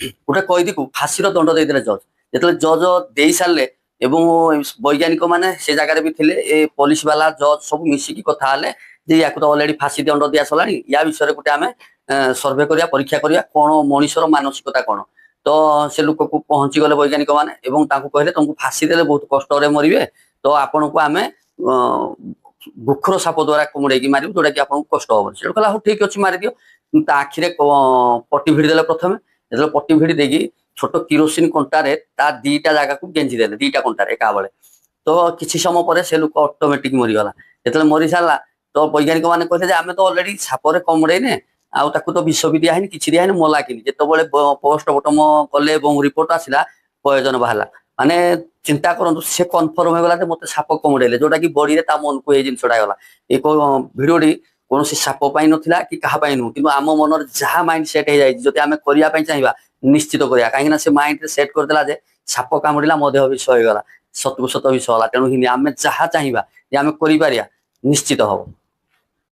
ଗୋଟେ କଏଦୀକୁ ଫାଶୀର ଦଣ୍ଡ ଦେଇଦେଲେ ଜଜ୍। ଯେତେବେଳେ ଜଜ୍ ଦେଇ ସାରିଲେ ଏବଂ ବୈଜ୍ଞାନିକ ମାନେ ସେ ଜାଗାରେ ବି ଥିଲେ, ଏ ପୋଲିସ ବାଲା, ଜଜ୍ ସବୁ ମିଶିକି କଥା ହେଲେ ଯେ ୟାକୁ ତ ଅଲରେଡି ଫାଶୀ ଦଣ୍ଡ ଦିଆ ସରିଲାଣି, ୟା ବିଷୟରେ ଗୋଟେ ଆମେ ସର୍ଭେ କରିବା, ପରୀକ୍ଷା କରିବା, କଣ ମଣିଷର ମାନସିକତା କଣ। ତ ସେ ଲୋକକୁ ପହଞ୍ଚି ଗଲେ ବୈଜ୍ଞାନିକ ମାନେ ଏବଂ ତାଙ୍କୁ କହିଲେ, ତମକୁ ଫାଶୀ ଦେଲେ ବହୁତ କଷ୍ଟରେ ମରିବେ, ତ ଆପଣଙ୍କୁ ଆମେ ଗୋଖର ସାପ ଦ୍ୱାରା କାମୁଡେଇକି ମାରିବୁ, ଯୋଉଟା କି ଆପଣଙ୍କୁ କଷ୍ଟ ହବନି। ସେଠୁ କହିଲା, ହଉ ଠିକ ଅଛି, ମାରିଦିଅ। ତା ଆଖିରେ ପଟି ଭିଡ଼ି ଦେଲେ ପ୍ରଥମେ। ଯେତେବେଳେ ପଟି ଭିଡ଼ି ଦେଇକି ଛୋଟ କିରୋସିନ କଣ୍ଟାରେ ତା ଦିଟା ଜାଗାକୁ ଗେଞ୍ଜି ଦେଲେ, ଦିଟା କଣ୍ଟାରେ ଏକା ବେଳେ, ତ କିଛି ସମୟ ପରେ ସେ ଲୋକ ଅଟୋମେଟିକ ମରିଗଲା। ଯେତେବେଳେ ମରି ସାରିଲା, ତ ବୈଜ୍ଞାନିକ ମାନେ କହିଲେ ଯେ ଆମେ ତ ଅଲରେଡି ସାପରେ କାମୁଡେଇନେ, ଆଉ ତାକୁ ତ ବିଷ ବି ଦିଆହେଇନି, କିଛି ଦିଆହେଇନି, ମଲା କେମିତି? ଯେତେବେଳେ ପୋଷ୍ଟମର୍ଟମ କଲେ ଏବଂ ରିପୋର୍ଟ ଆସିଲା, ପଏଜନ ବାହାରିଲା। ମାନେ ଚିନ୍ତା କରନ୍ତୁ, ସେ କନଫର୍ମ ହେଇଗଲା ଯେ ମତେ ସାପ କାମୁଡେଇଲେ, ଯୋଉଟା କି ବଡିରେ ତା ମନକୁ ଏଇ ଜିନିଷଟା ଗଲା। ଏ ଭିଡିଓଟି କୌଣସି ସାପ ପାଇଁ ନଥିଲା କି କାହା ପାଇଁ ନୁହଁ, କିନ୍ତୁ ଆମ ମନରେ ଯାହା ମାଇଣ୍ଡ ସେଟ୍ ହେଇଯାଇଛି, ଯଦି ଆମେ କରିବା ପାଇଁ ଚାହିଁବା, ନିଶ୍ଚିତ କରିବା। କାହିଁକି ନା ସେ ମାଇଣ୍ଡରେ ସେଟ୍ କରିଦେଲା ଯେ ସାପ କାମୁଡିଲା, ମୋ ଦେହ ବିଷ ହେଇଗଲା, ସତକୁ ସତ ବିଷ ହେଲା। ତେଣୁ ହିଁ ଆମେ ଯାହା ଚାହିଁବା ଯେ ଆମେ କରିପାରିବା, ନିଶ୍ଚିତ ହବ।